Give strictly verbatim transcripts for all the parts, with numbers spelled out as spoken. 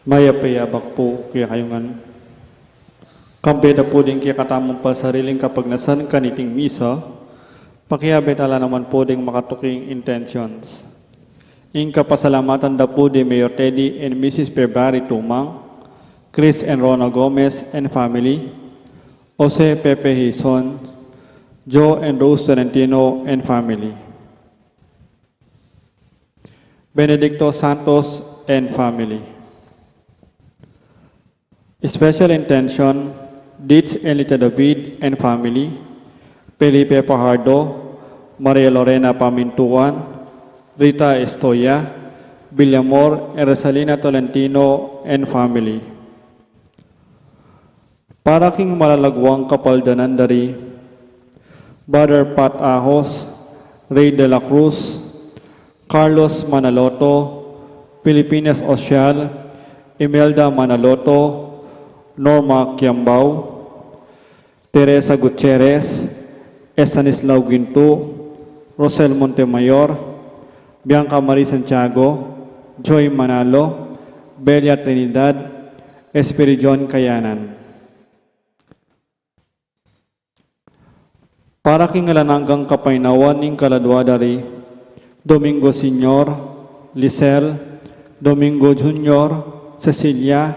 Mayap a abak pu kekayu ngan. Kambe da pu ding kekatamung pasariling kapagnasan kaniting misa, pakiabe tala naman pu ding makatuking intentions. Ing kapasalamatan da pu di Mayor Teddy and Missus February Tumang, Chris and Rona Gomez and family, Jose Pepe Hison, Joe and Rose Tolentino and family. Benedicto Santos and family. Special intention, Ditch and Lita David and family, Felipe Fajardo, Maria Lorena Pamintuan, Rita Estoya, Villamor and Rosalina Tolentino and family. Para king malalaguang kapaldanan dari Brother Pat Ahos, Ray de la Cruz, Carlos Manaloto, Filipinas Osial, Imelda Manaloto, Norma Kiambao, Teresa Gutierrez, Estanislao Ginto, Rosel Montemayor, Bianca Marie Santiago, Joy Manalo, Belia Trinidad, Espiridion Kayanan. Para king alang anggang kapaynawan ning kaladua dari Domingo Senior, Lisel, Domingo Junior, Cecilia,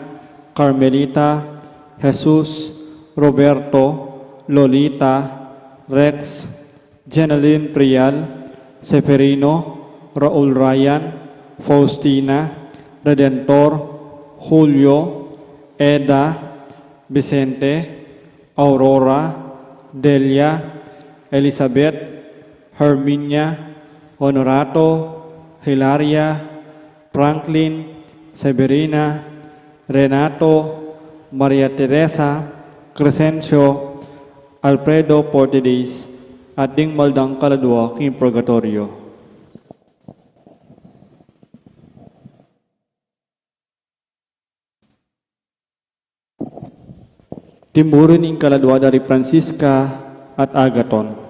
Carmelita, Jesus, Roberto, Lolita, Rex, Jenaline Prial, Seferino, Raul Ryan, Faustina, Redentor, Julio, Eda, Vicente, Aurora, Delia, Elizabeth, Herminia, Honorato, Hilaria, Franklin, Severina, Renato, Maria Teresa, Crescencio, Alfredo Portidis, at ding maldang kaladua king purgatorio. Timburi ning kaladua dari Francisca at Agaton.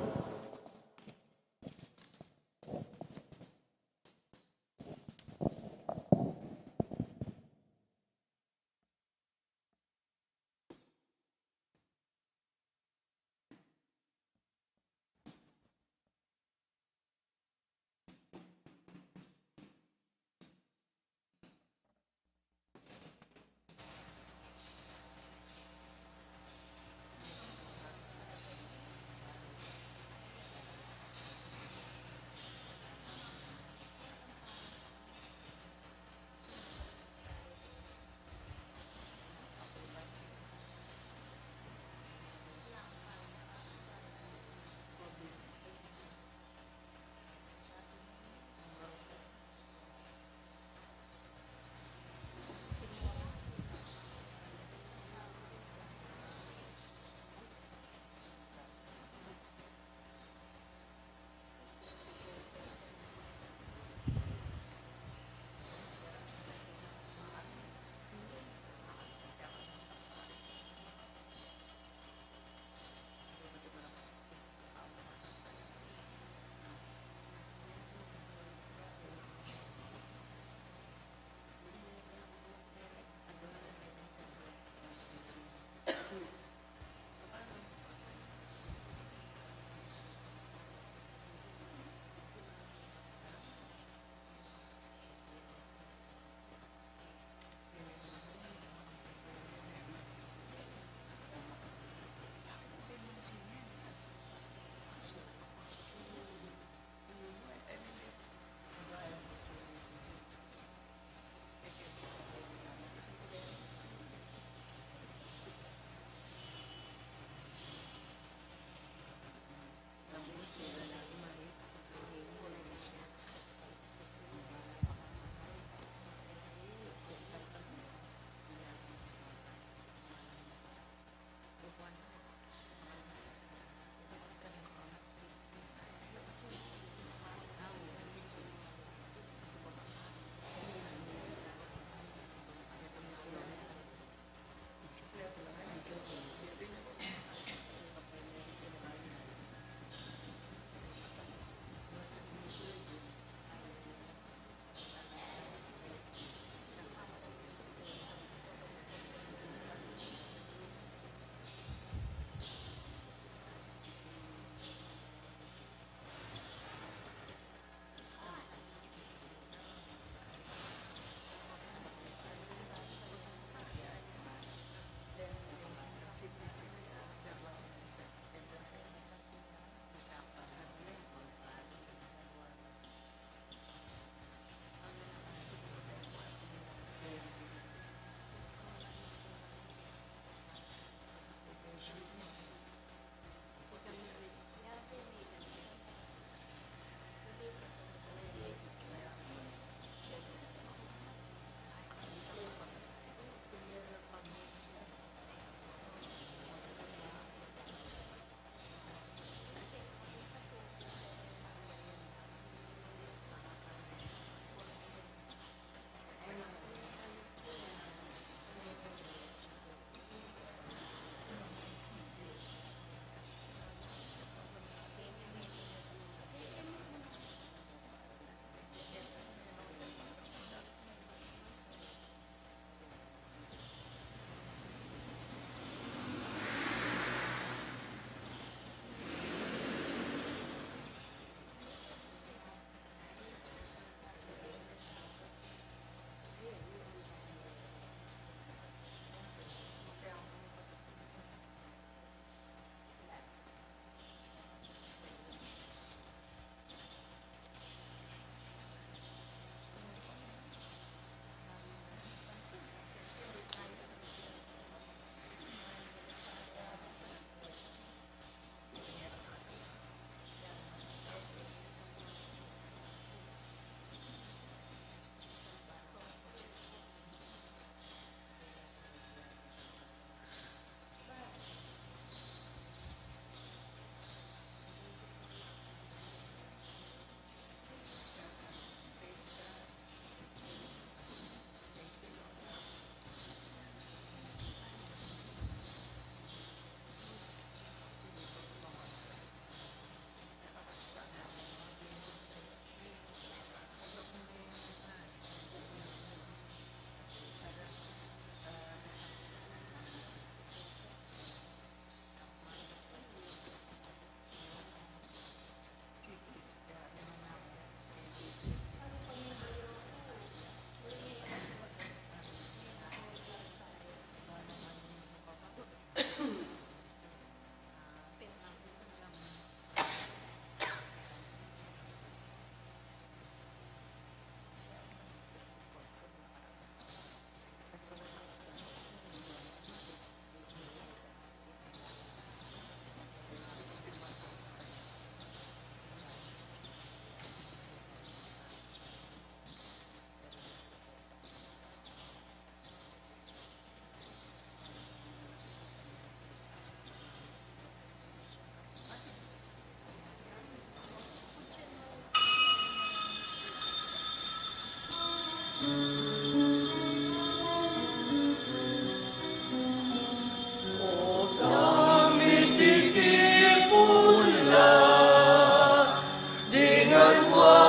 Wa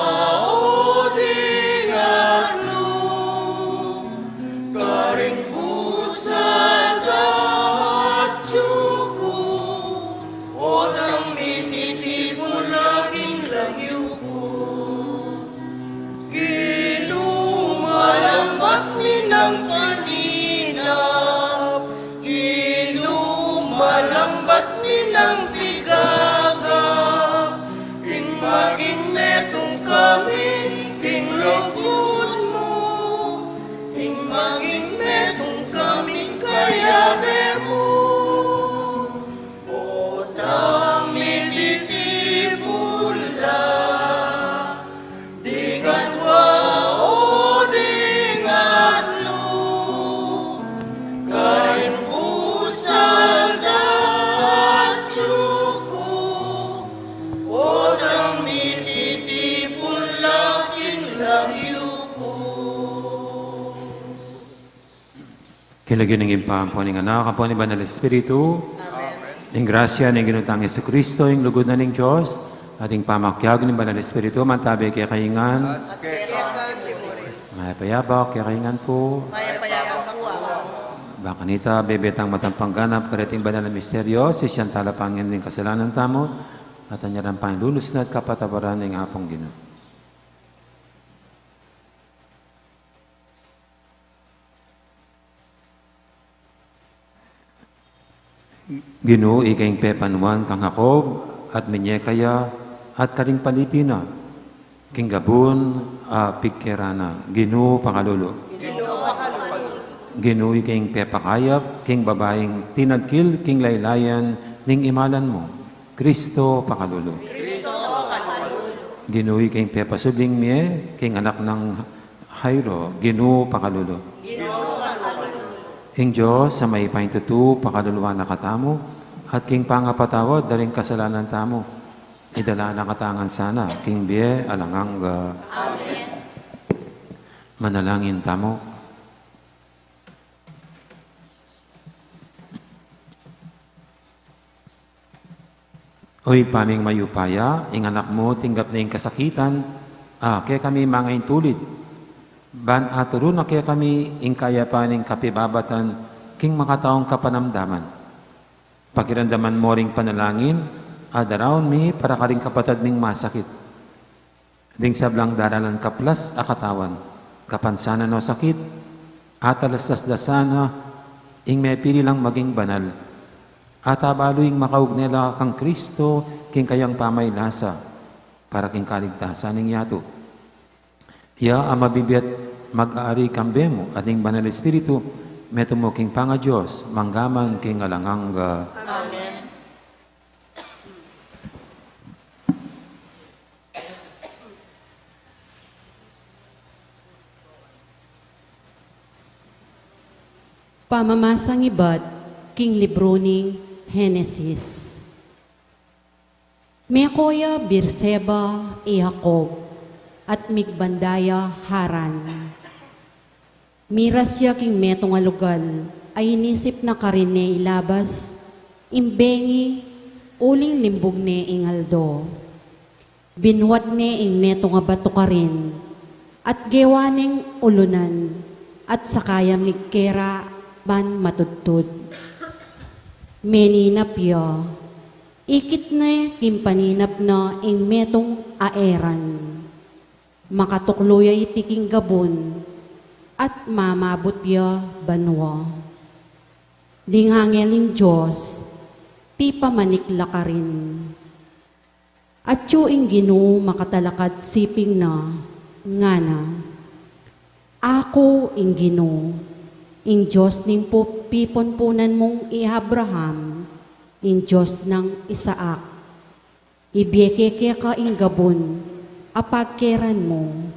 o ding atlung karing busal da atyu ku, o tang mititipun la king lagyu ku. Ginu, malambat mi nang paninap, Ginu, malambat mi nang pigaga, ing maging metung kami king lugud mu, ing maging metung kami king kayabe mu. Potang mititipun la, ding atwa o ding atlu, karing busal da atyu ku, potang mititipun la king lagyu ku. King lagyu ning Ibpa, ampo ning Anak, ampo ning Banal Espiritu. Amen. Ing grasya ning Ginu tang Jesucristo, ing lugud na ning Dios, at ing pamakiabe ning Banal Espiritu, mantabe kekayu ngan. At kekayu ngan. Mayap a yabak kekayu ngan pu. Mayap a yabak pu, Ama. Bakanita, bebe tang matampang ganap kareting banal a misteryo, sisian tala pangin ning kasalanan tamu, at anyaran pang lulusnat kapatawaran ning Apung Ginu. Ginu, ika ing pepanuan kang Jacob, at minye kaya, at karing palipi na, king gabun a pigkera na. Ginu, pakalulu. Ginu, pakalulu. Ginu, ika ing pepakayap king babaing tinagkil king laylayan ning imalan mu. Kristo, pakalulu. Kristo, pakalulu. Ginu, ika ing pepasubling mie king anak nang Jairo. Ginu, pakalulu. Ginu, pakalulu. Ing Dios a mayupayang tutu, pakaluluan na katamu, at king pangapatawad da ring kasalanan tamu, idala na katamu ngan sana king bie alang angga. Amen. Manalangin tamu. O Ibpa ming mayupaya, ing Anak mu tinggap ne ing kasakitan a kekami mangaintulid, ban aturun na kekami ing kayapan ning kapibabatan king makataung kapanamdaman. Pakiramdaman mu ring panalangin a daraun mi para karing kapatad ming masakit. Ding sablang daralan kaplas a katawan, kapansanan o sakit, atalaslas da sana ing mepili lang maging banal. At abalu ing makaugne la kang Kristo king kayang pamaylasa, para king kaligtasan ning yatu. Ya a mabibie at mag-aari kambe mu, at ning Banal Espiritu, metung mu king pangaDios, mangga man king alang angga. Amen. Pamamasang ibat king libru ning Henesis. Meko ya Beerseba i Jacob, at migbanda ya Haran. Miras ya king metung a lugal a inisip na karin ne ilabas ing bengi uling limbug ne ing aldo. Binuat ne ing metung a batu karin, at gewa neng ulunan, at saka ya migkera ban matudtud. Meninap ya, ikit ne king paninap na ing metung a eran. Makatuklu ya iti king gabun, at mamabut ya banua. Ding angel ning Dios, tipamanik la karin. Atyu ing Ginu makatalakad siping na, ngana, Aku ing Ginu, ing Dios ning pu-, pipunpunan mung i Abraham, ing Dios nang Isaac. Ibie ke keka ing gabun a pagkeran mu,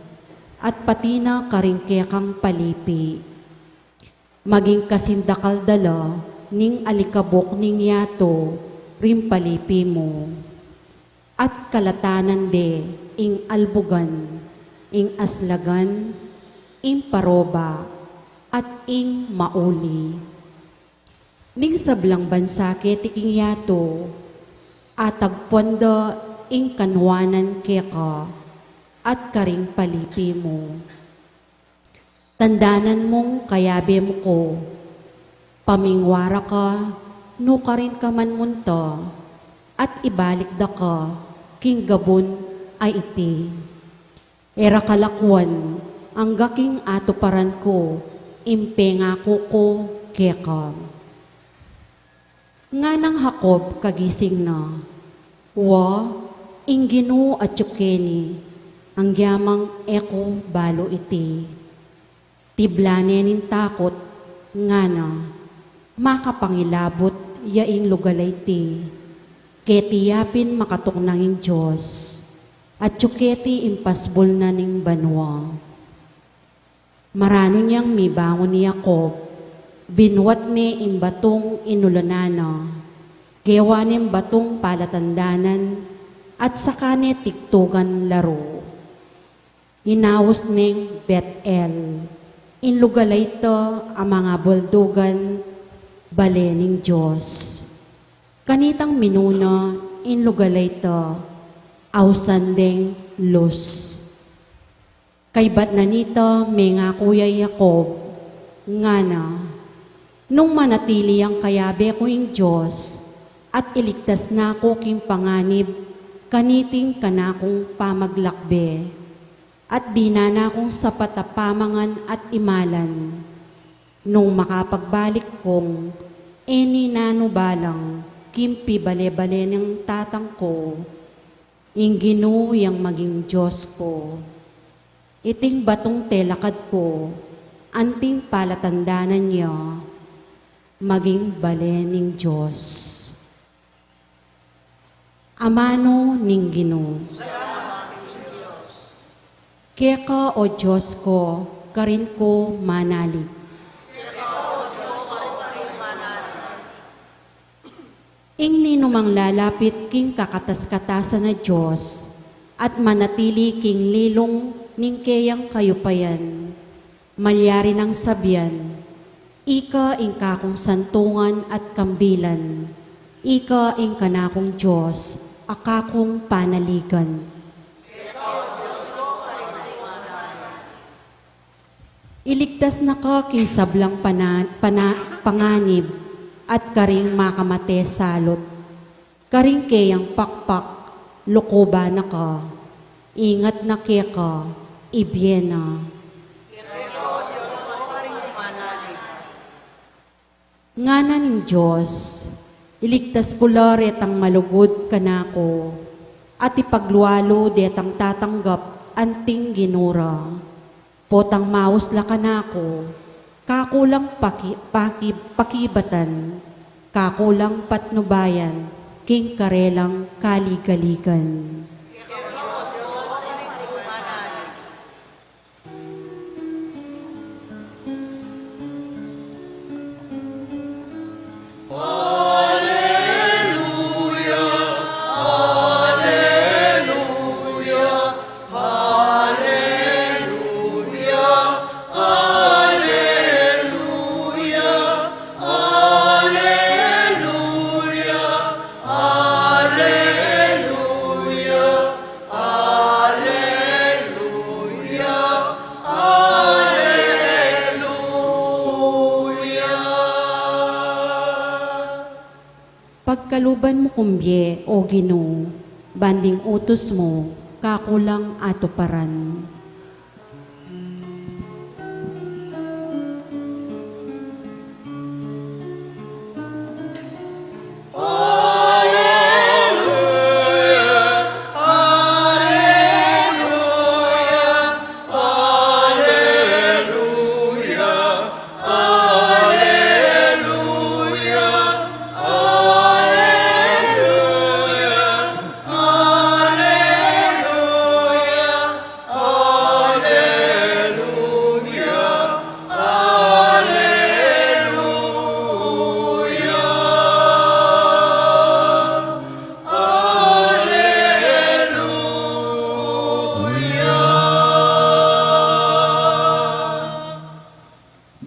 at pati na karing kekang palipi. Maging kasing dakal da la ning alikabuk ning yatu ring palipi mu, at kalatanan de ing albugan, ing aslagan, ing paroba, at ing mauli. Ning sablang bansa keti king yatu, atagpuan da ing kanuanan keka at karing palipi mu. Tandanan mung kayabe mu ku, pamingwa ra ka, nukarin ka man munta, at ibalik da ka king gabun a iti. E ra ka lakwan, angga king atuparan ku ing pengaku ku keka. Nganang Jacob kagising na, wa, ing Ginu atyu keni, anggiyamang e ku balu iti. Tibla ne ning takut, ngana, makapangilabut ya ing lugal a iti, keti ya pin makatuknang ing Dios, atyu keti ing pasbul na ning banua. Maranu niang mibangun i Jacob, binuat ne ing batung inulanan na, gewa neng batung palatandanan, at saka ne tigtugan laru. Inaus neng Bet-el, ing lugal a ita a mangabuldugan, bale ning Dios. Kanitang minuna ing lugal a ita, ausan deng Luz. Kaybat na nita mengaku ya i Jacob, ngana, nung manatili yang kayabe ku ing Dios, at iligtas na ku king panganib kaniting kanakung pamaglakbe, at dinan na kung sapat a pamangan at imalan, nung makapagbalik kung e ne nanu balang king pibale-bale ning tatang ku, ing Ginu yang maging Dios ku. Iting batung telakad ku, anting palatandanan ya, maging bale ning Dios. Amanu ning Ginu. Keka, o Dios ku, karin ku manalig. Ing ninumang lalapit king kakatas-katasan a Dios, at manatili king lilung ning keyang kayupayan, malyari nang sabian, ika ing kakung santungan at kambilan, ika ing kanakung Dios, a kakung panaligan. Iligtas na ka king sablang pana-, pana-, panganib at karing makamate salut. Karing keyang pakpak, lukuban na ka. Ingat na keka, ibie na. Ngana ning Dios, iligtas ku la retang malugud kanaku, at ipaglualu detang tatanggap anting Ginu ra. Potang maus la kanaku, kaku lang paki-, paki-, pakibatan, kaku lang patnubayan, king karelang kaligaligan. Aleluya, aleluya, aleluya. Pagkaluban mu kung bie, o Ginu, ban ding utus mu, kaku lang atuparan.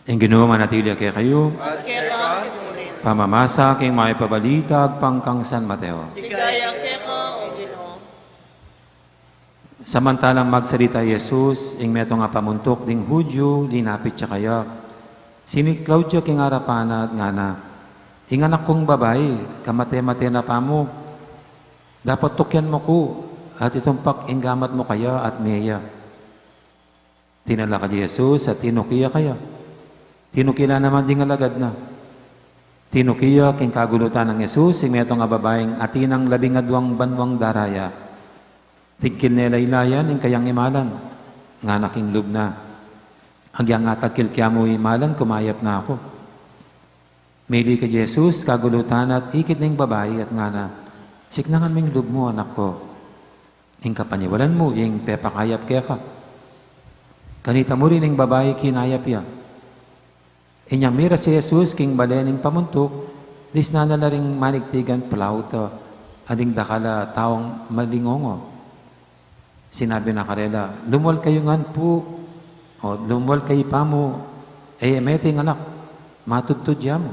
Ing Ginu manatili ya kekayu. At keka mu rin. Pamamasa king mayap a balita agpang kang San Mateo. Ligaya keka, o Ginu. Samantalang magsalita i Jesus, ing metung a pamuntuk ding Hudyu linapit ya kaya. Siniklaud ya king arapan na at ngana, "Ing anak kung babai, kamate-mate na pa mu. Dapat tukyan mu ku, at itumpak ing gamat mu kaya at mie ya." Tinalakad i Jesus at tinuki ya kaya. Tinuki la naman ding alagad na. Tinuki ya king kagulutan nang Jesus ing metung a babaing atin nang labing aduang banuang daraya. Tingkil ne la ilayan ing kayang imalan, ngana king lub na, "Agyang atagkil ke mu imalan, kumayap na ku." Milikad i Jesus kagulutan na at ikit ne ing babai at ngana, "Siknangan mu ing lub mu, anak ku. Ing kapaniwalan mu ing pepakayap keka." Kanita mu rin ing babai kinayap ya. Inyang miras i Jesus king bale ning pamuntuk, disnan na la ring manigtigan plauta, at ding dakal a taung malingongo. Sinabi na karela, "Lumual kayu ngan pu, o lumual kayu pa mu, e mete ing anak, matudtud ya mu."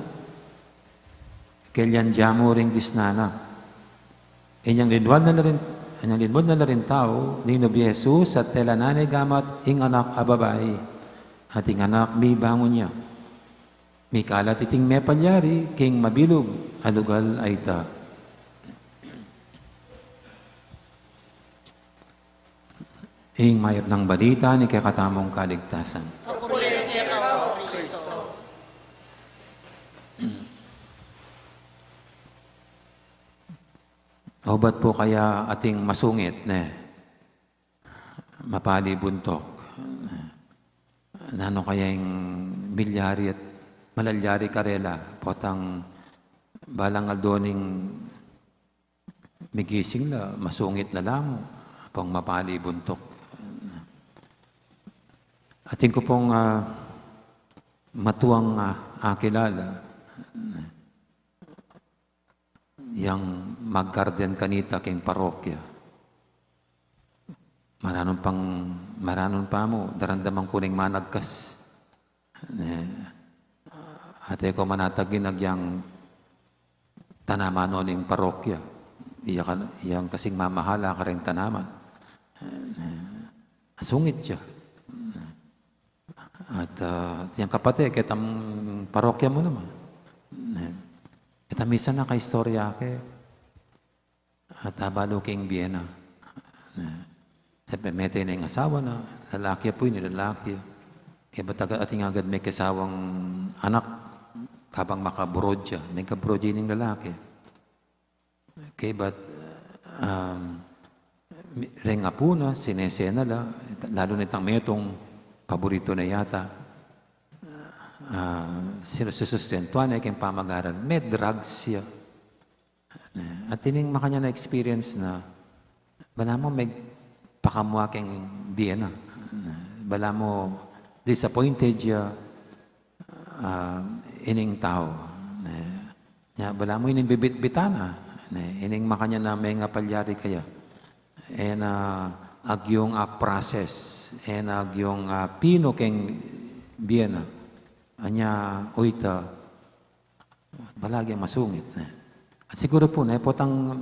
Kelyan ya mu ring disnan na. Inyang linwal na la rin, inyang linwal na la ring tau, linub i Jesus at tela na ne gamat ing anak a babai. At ing anak mibangun ya. Mikalat iting mepalyari king mabilug a lugal a ita. Ing mayap nang balita ning kekatamung kaligtasan. Papuri keka, O Kristo. O bat pu kaya ating masungit, ne? Mapali buntuk. Nanu kaya ing milyari at malalyari karela, potang balang aldo ning migising la, masungit na la mu, pang mapali buntuk. Atin ku pung, ah, matuang, ah, akilala, yang mag-guardian kanita king parokya. Maranun pang, maranun pa mu, daramdaman ku ning managkas. Ne, ate ku manatagin agyang tanaman no ning parokya. Iya kan, iyang kasing mamahala karing tanaman. Ne, sungit ya. At, ah, yang kapate, ketang parokya mu naman. Ne, ketang misan nakaistorya ke. At abalu king bie na. Na, siyempre, mete na ing asawa na, lalaki ya pu ini, lalaki ya. Kaya ba't aga-, atin agad mekasawang anak, kabang maka-abroad ya, mekabroad ya ining lalaki. Kaya ba't, um, mi-, reng apu na, sinese na la, lalu na itang metung, paborito na yata. Ah, sinusustentuan na ya king pamagaran, me-drugs ya. At ining makanyan a experience na, balamu megpakamua keng bie na. Balamu disappointed ya, ah, ining tau. Nya, balamu ining bibitbitan na. Ining makanyan a mengapalyari kaya. E na agyung a process, e na agyung a pinu keng bie na. Anya, uyta, Balamu masungit, ne? At siguru pu, ne, potang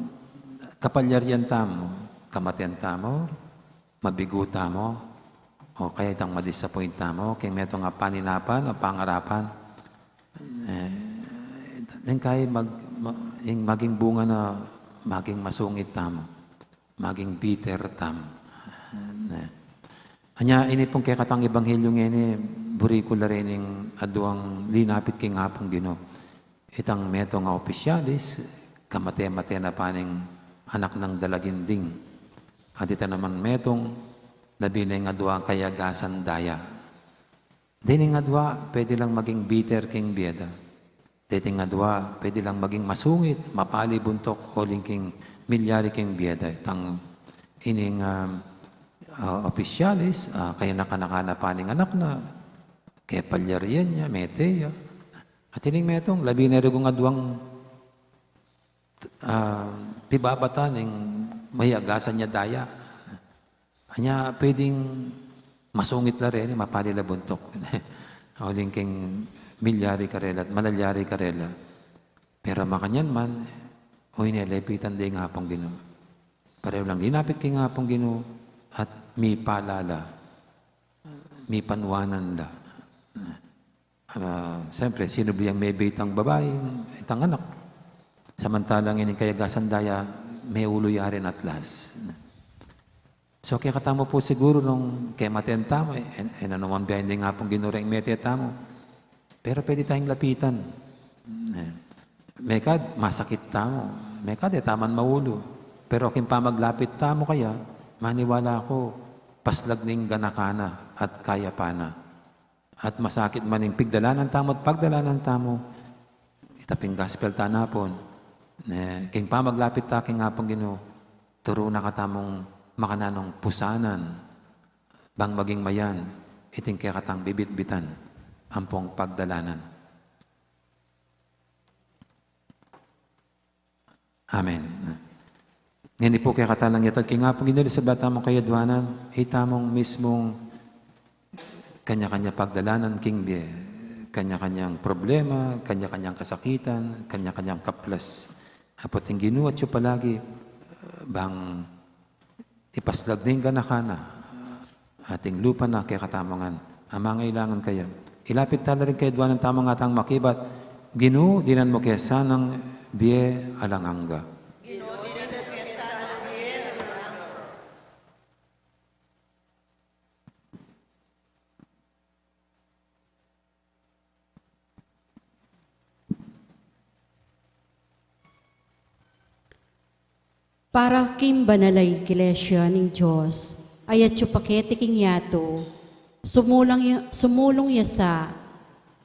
kapalyarian tamu, kamatean tamu, mabigu tamu, o kaya itang ma-disappoint tamu, keng metung a paninapan, o pangarapan, eh, ing kaya mag-, ma-, ing maging bunga na maging masungit tamu. Maging bitter tamu. Ne. Anya, ini pung kekatang ebanghelyu ngeni, buri ku la reng aduang linapit king Apung Ginu. Itang metung a opisyalis, kamate-mate na pa ning anak nang dalaginding. At ita naman metung, labi neng aduang kayagasan daya. Dening adua, pwede lang maging bitter king bie da. Dening adua, pwede lang maging masungit, mapali buntuk, uling king milyari king bie da. Itang ining, um, ah, opisyalis, ah, kayanakan na pa ning anak na, kepalyarian ya, mete ya. At ining metung, labi na reng aduang ah, pibabatan ning mayagasan ya daya. Anya, pwedeng masungit la reni, mapali la buntuk. Uling king milyari karela at malalyari karela. Pero makanyan man, o ini, lepitan da ing Apung Ginu. Pareho lang linapit king Apung Ginu, at mipalala, mipanwanan la. Ah, siyempre, sino biyang mebie itang babai, itang anak? Samantalang ining kayagasan da ya, meulu ya rin at last. So, kekatamu pu siguru nung kemate tamu, e, e, e, nanu man bie ing Apung Ginu reng mete tamu. Pero pwede tayang lapitan. E, mekad, masakit tamu. Mekad, e tamu man maulu. Pero king pamaglapit tamu kaya, maniwala ku, paslag ning ganaka na at kayapan na. At masakit man ing pigdalanan tamu at pagdalanan tamu, ita ping gospel ta napun, ne, king pamaglapit ta king Apung Ginu, turu na katamung makananung pusanan, bang maging mayan, iting kekatang bibitbitan, ampong pagdalanan. Amen. Ngeni pu kekatamu lang yatad king Apung Ginu, sabla tamung kayadwanan, itamung mismung kanya-kanya pagdalanan king bie, kanya-kanyang problema, kanya-kanyang kasakitan, kanya-kanyang kaplas. Apu ing Ginu atyu palagi, bang ipaslag ning ganaka na, ating lupa na kekatamu ngan, a mangailangan kaya. Ilapit tala ring kayadwanan tamung atang makibat, Ginu, dinan mu ke sanang bie alang angga. Para king banal a iglesia ning Dios, a atyu pa keti king yatu, sumulung ya, sumulung ya sa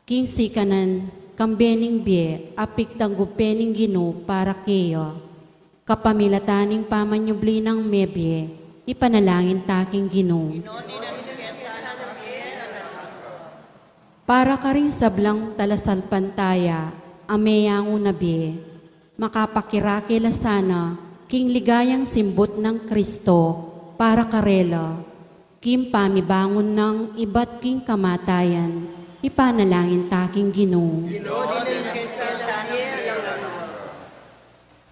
king sikanan kambe ning bie a pigtanggup ning Ginu para keya. Kapamilatan ning pamanyubli nang mebie, ipanalangin ta king Ginu. Para karing sablang talasalpantaya a meyangu na bie, makapakirake la sana king ligayang simbut nang Kristo para karela, king pamibangun nang ibat king kamatayan, ipanalangin ta king Ginu.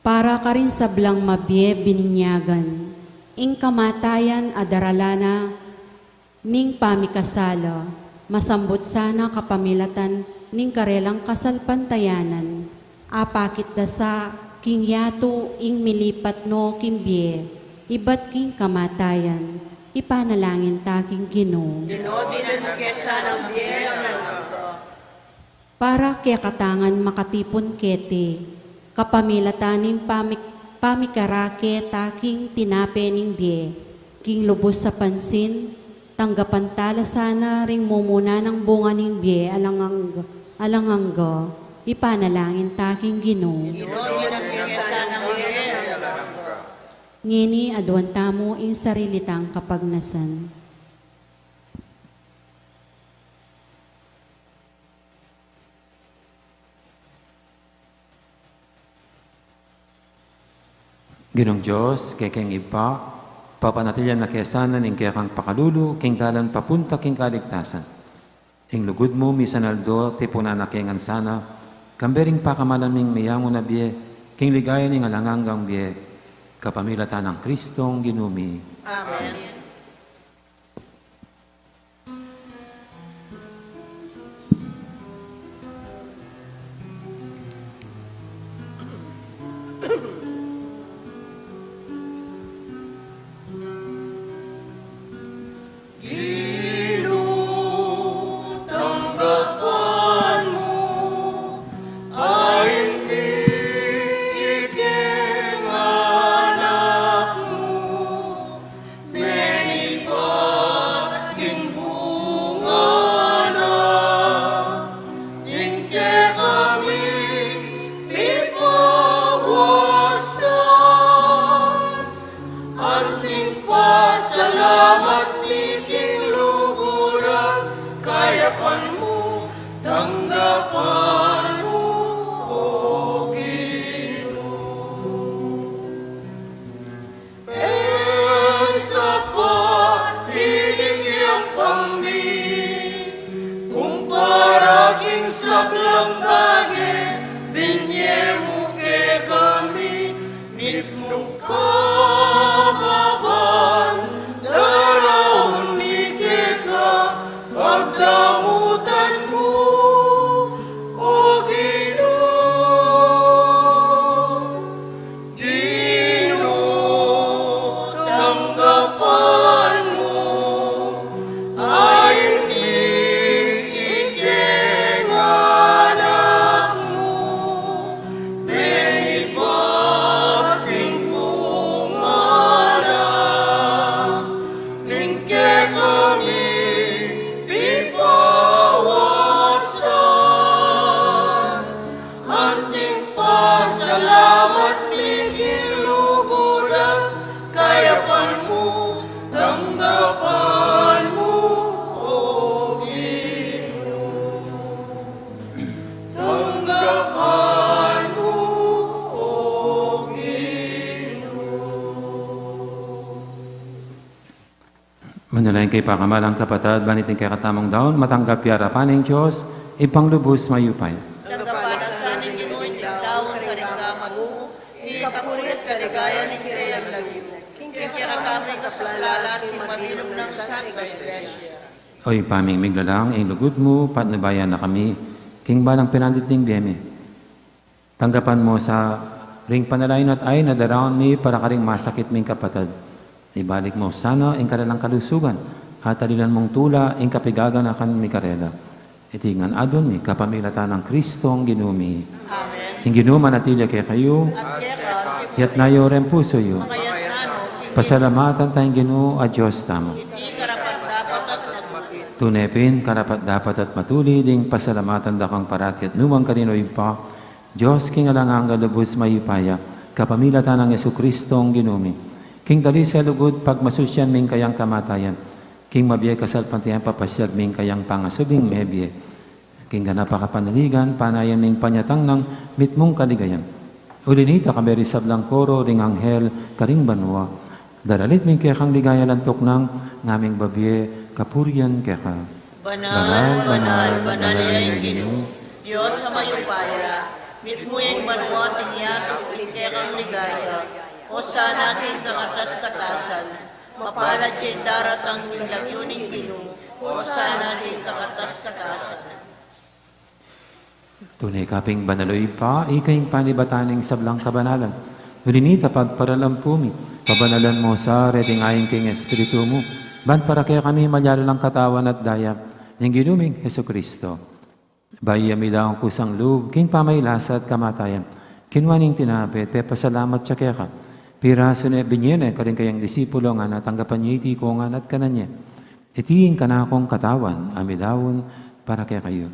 Para karing sablang mabie bininyagan, ing kamatayan a daralan na ning pamikasala, masambut sana kapamilatan ning karelang kasalpantayanan, apakit da sa king yatu ing milipat no king bie, ibat king kamatayan, ipanalangin ta king Ginu. Ginu, dinan mu ke sanang bie alang angga. Para kekatamung makatipun keti, kapamilatan ning pamik-, pamikarake ta king tinape ning bie, king lubus a pansin, tanggapan tala sana ring mumuna nang bunga ning bie alang angga, alang angga, ipanalangin ta king Ginu. Ngeni aduan tamu ing sarili tang kapagnasan. Ginung Dios, kekeng Ibpa, papanatilian na ke sana ning kekang pakalulu king dalan papunta king kaligtasan. Ing lugud mu misan aldo tipunan na ke ngan sana, kambe ring pakamalan ming meyangu na bie, king ligaya ning alang anggang bie, kapamilatan nang Kristong Ginu mi. Amen. Ginu, tanggapan mu ing mikiking anak mu, menibat ing bunga na ning kekaming pipawasan. Anting pasalamat mi king lugud at kayapan mu, tanggapan mu, O Ginu. E sapat ining yampang mi, kumpara king sablang bage binye mu kekami, mitmung kapapan, Manalangin kayu, pakamalan kung kapatad, ban iting kekatamung daun matanggap ya arapan ning Dios, Ibpang lubus mayupaya. Tanggapan na sa ning Ginu iting daun karing gamat mu, king kapurian at kaligayan ning kayang lagyu, king kekatamung kasaplalan at king mabilug nang Santa Iglesia. O Ibpa ming miglalang, ing lugud mu patnubayan na kami king balang penandit ning bie mi. Tanggapan mu sa ring panalangin at ain a daraun mi para karing masakit ming kapatad. Ibalik mu sana ing kanilang kalusugan, at alilan mung tula ing kapigaganakan mi karela. Iti ngan adwan mi kapamilatan nang Kristong Ginu mi. Amen. Ing Ginu manatili ya kekayu. At keka. Itas yu ring pusu yu. Makaitas na no king Ginu. Pasalamatan taya ing Ginu a Dios tamu. Iti karapat-dapat at matulid. Tune pin karapat-dapat at matulid ing pasalamatan da kang parati at nu man karin, O Ibpa, Dios king alang angga, lubus mayupaya, kapamilatan nang Jesucristong Ginu mi. King talise lugud pagmasusyan ming kayang kamatayan, king mabie kasalpantayanan papasiag ming kayang pangasubling mebie, king ganap a kapanaligan panayan ming panyatang nang mitmung kaligayan. Uli na nita, kambe ring sablang koro ring anghel karing banua, daralit ming kekang ligaya alang tuknang, ngaming babie kapurian keka. Banal, banal, banal ya ing Ginu, Dios a mayupaya, mitmu ya ing banua at ing yatu king kekang ligaya. Osana king kakatas-katasan. Mapalad ya ing daratang king lagyu ning Ginu. Osana king kakatas-katasan. Tune ka pin banal, O Ibpa, ika ing panibatan ning sablang kabanalan. Uli na nita, pagparalampu mi, pabanalan mu sa reting ain king Espiritu mu, ban para kekami maging katawan at daya ning Ginu ming Jesucristo. Bayu ya midaun kusang lub king pamagkasakit at kamatayan, kinua ne ing tinape, pepasalamat ya keka, pirasu ne, binie ne karing kayang disipulo, ngana, tanggapan ye iti kongan at kanan ye. Iti ing kanakung katawan a midaun para kekayu.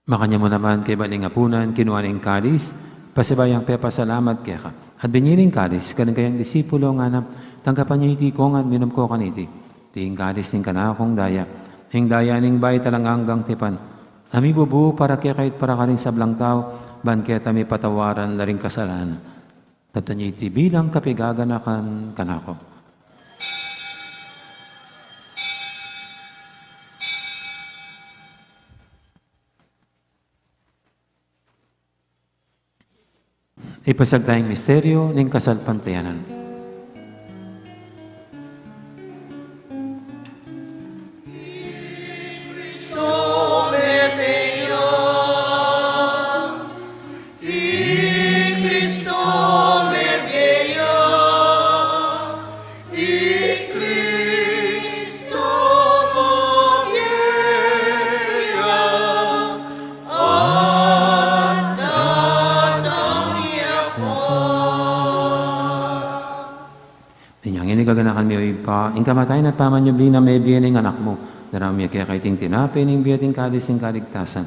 Makanyan mu naman kaybat ning apunan, kinua ne ing kalis, pasibayu yang pepasalamat keka, at binie ne ing kalis karing kayang disipulo, ngana, tanggapan ye iti kongan, minum ko kaniti. Iti ing kalis ning kanakung daya, ing daya ning bayu at alang anggang tipan, a mibubu para kekayu at para karing sablang tau, ban keta mipatawaran la ring kasalanan. Tanggapun ye iti bilang kapaganakan kanaku. Ipasiag taya ing misteryu ning kasalpantayanan. Inya ngeni gaganakan mi, O Ibpa, ing kamatayan at pamanyubli nang mebie ning Anak mu. Daraun mi keka iting tinape ning bie at ing kalis ning kaligtasan.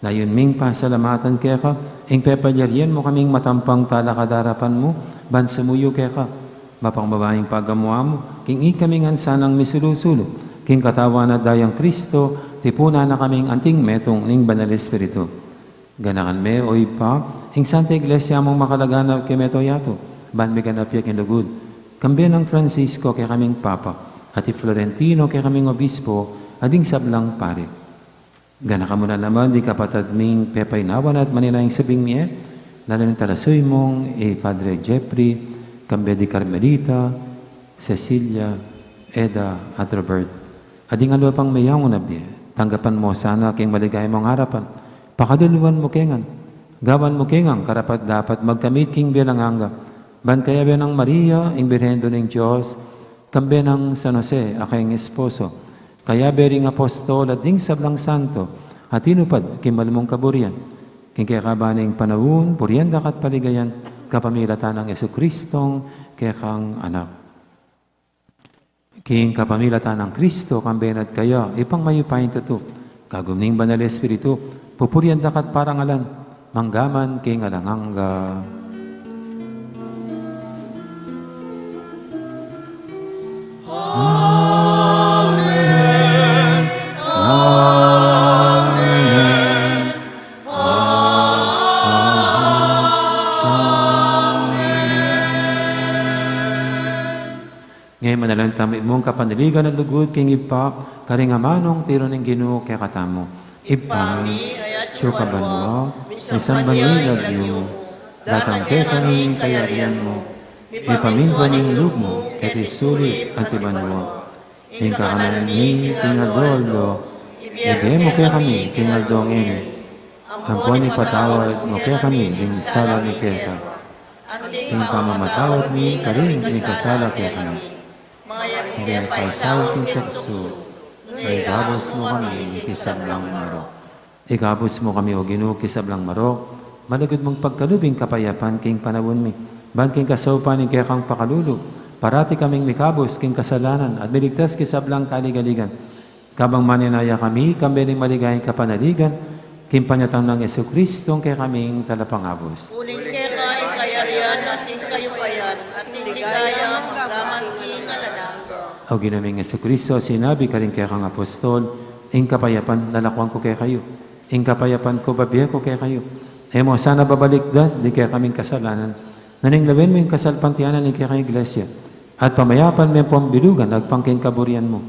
Layun ming pasalamatan keka ing pepalyarian mu kaming matampang talakad king arapan mu, ban sumuyu keka, mapang babaing pagamuan mu, king ikami ngan sanang misulu-sulu king katawan at dayang Kristo, tipunan na kaming anting metung ning Banal Espiritu. Ganakan me, O Ibpa, ing Santa Iglesia mung makalaganap king mabilug a yatu, ban miganap ya king lugud, kambe nang Francisco kekaming Papa, at i Florentino kekaming Obispo, at ding sablang pari. Ganakan mu na naman ding kapatad ming pepaynawan at manenaya king subling mie, lalu na ning talasuyu mung i Padre Jeffrey, kambe di Carmelita, Cecilia, Eda, at Robert. At ding aliwa pang meyangu na bie, tanggapan mu sana king maligaya mung arapan, pakaluluan mu ke ngan, gawan mu ke ngan karapat-dapat magkamit king bie alang angga, ban kayabe nang Maria, ing Birhen Indu ning Dios, kambe nang San Jose, a kayang esposo, kayabe ring apostol at ding sablang santo a tinupad king malugud mung kaburian, king kekaban ning panaun, purian da ka at paligayan, kapamilatan nang Jesucristong kekang Anak. King kapamilatan nang Kristo, kambe na at kaya, Ibpang mayupayang tutu, kagum ning Banal Espiritu, pupurian da ka at parangalan, mangga man king alang angga. Amen. Amen. Manalangin tamu, mung kapanaligan a lugud king Ibpa, karing amanung tiru ning Ginu kekatamu. Ibpa mi, atsu ka banua, misamban ya ing lagyu mu, datang kekami ing kayarian mu, mipamintuan ing lub mu keti sulip anti banua. Ing kakanan mi king aldo-aldo ibie mu kekami king aldo ngeni. Ampon ipatawad mu kekami ding sala mi keka, anti ing pamamatawad mi karing mikasala kekami. Manga e mu ke paisaul king tuksu, nune ikabus mu kami king sablang marok. Ikabus mu kami, O Ginu, king sablang marok, malugud mung pagkalub ing kapayapan king panaun mi, ban king kasaupan ning kekang pakalulu, parati kaming mikabus king kasalanan at miligtas king sablang kaligaligan. Kabang manenaya kami kambe ning maligayang kapanaligan king panyatang nang Jesucristo a kekaming Talapangabus. Uling keka ing kayarian at ing kayupayan at ing ligaya mangga man king alang angga. O Ginu ming Jesucristo, sinabi karing kekang apostol, ing kapayapan lalakwan ku kekayu, ing kapayapan ku babie ku kekayu. E mu sana babalikdan ding kekaming kasalanan, nune lawen mu ing kasalpantayanan ning kekang Iglesia, at pamayapan me ampon bilugan agpang king kaburian mu.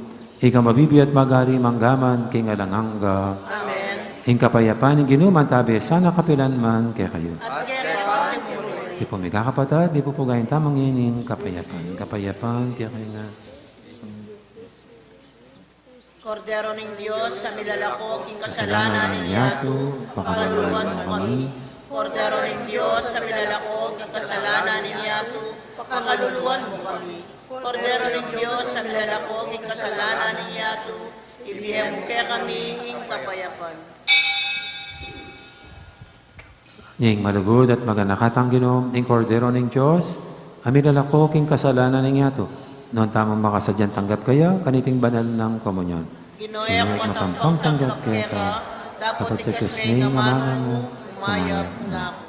Ika mabibie at magari mangga man king alang angga. Amen. Ing kapayapan ning Ginu mantabi sana kapilan man kekayu. At keka mu rin. Tipun mi kakapatad, ipupugayan tamu ngeni ing kapayapan. Kapayapan kekayu ngan. Kordero ning Dios, a milalako king kasalanan ning yatu, pakaluluan mu kami. Kordero ning Dios, a milalako king kasalanan ning yatu, pakaluluan mu kami. Kordero ning Dios, a milalako king kasalanan ning yatu, ibie mu kekami ing kapayapan. Ning malugud at maganaka tang Ginu, ing Kordero ning Dios, a milalako king kasalanan ning yatu. Nuan tamung makasadyang tanggap kaya kaniting banal nang komunyon. Ginu, e ku matampang tanggap keka, dapot ikasme ing amanu mu, umayap na ku.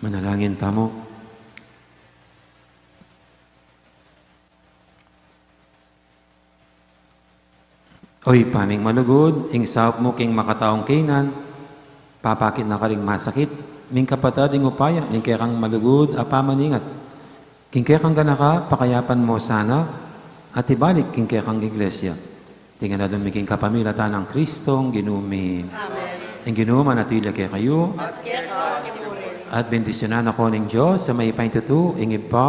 Manalangin tamu. O Ibpa ming malugud, ing saup mu king makataung kainan, papakit na karing masakit ming kapatad, ing upaya ning kekang malugud a pamaningat king kekang ganaka, pakayapan mu sana at ibalik king kekang Iglesia. Iti ngan at king kapamilatan nang Kristong Ginu mi. Amen. Ing Ginu manatili ya kekayu. At keka mu rin. At bendisyunan na kayu ning Dios a mayupaya king tutu, ing Ibpa,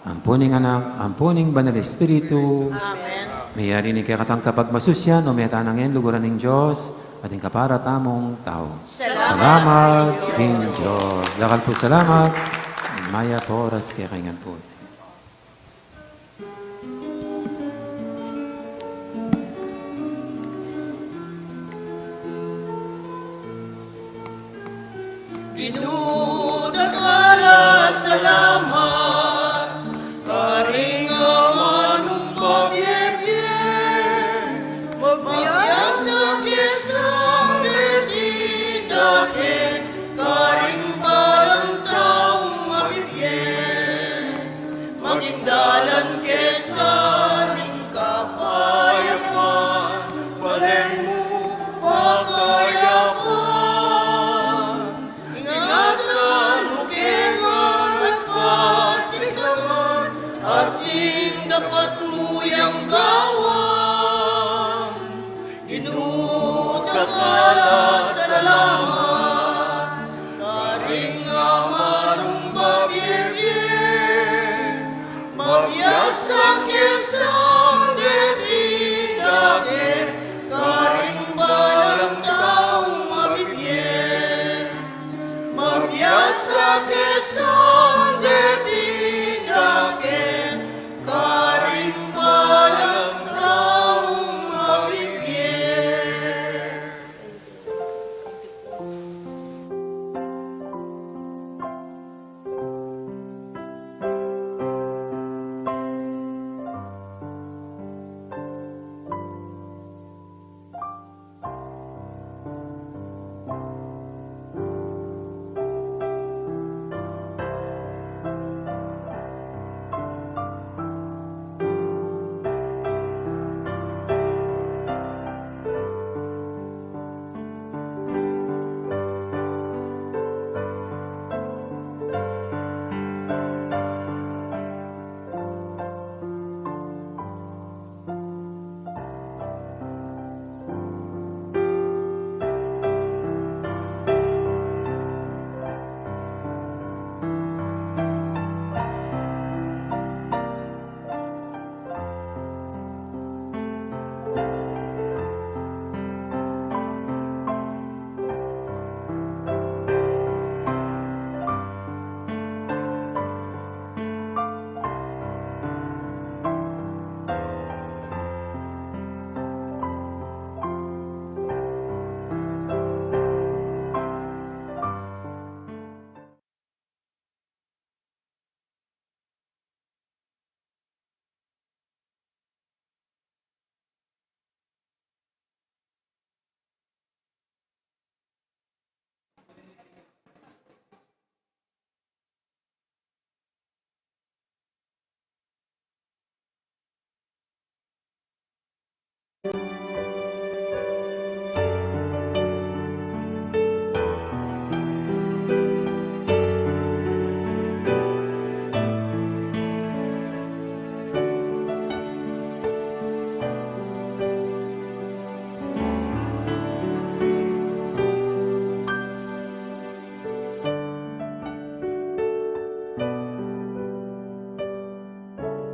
ampo ning Anak, ampo ning Banal Espiritu. Amen. Meyari ne ing kekatang kapagmasusyan, o meta na ngan luguran ning Dios, at ing kapara tamung tau. Salamat. Salamat king Dios. Dakal pung salamat. Mayap a oras kekayu ngan pu. Ginu, dakal a salamat, karing amanung pabiebie, mabiasa ke sang deti dake, karing balang taung mabibie. Maging dalan ke sa ring kapayapan, balen mu pakayapan. Ingatan mu kami at pasiklangan, at ing dapat mu yang gawan. Ginu, dakal a salamat, karing amanung pabiebie, mabiasa ke sang deti dake, karing balang taung mabibie. Mabiasa ke sang deti dake, karing balang taung mabibie.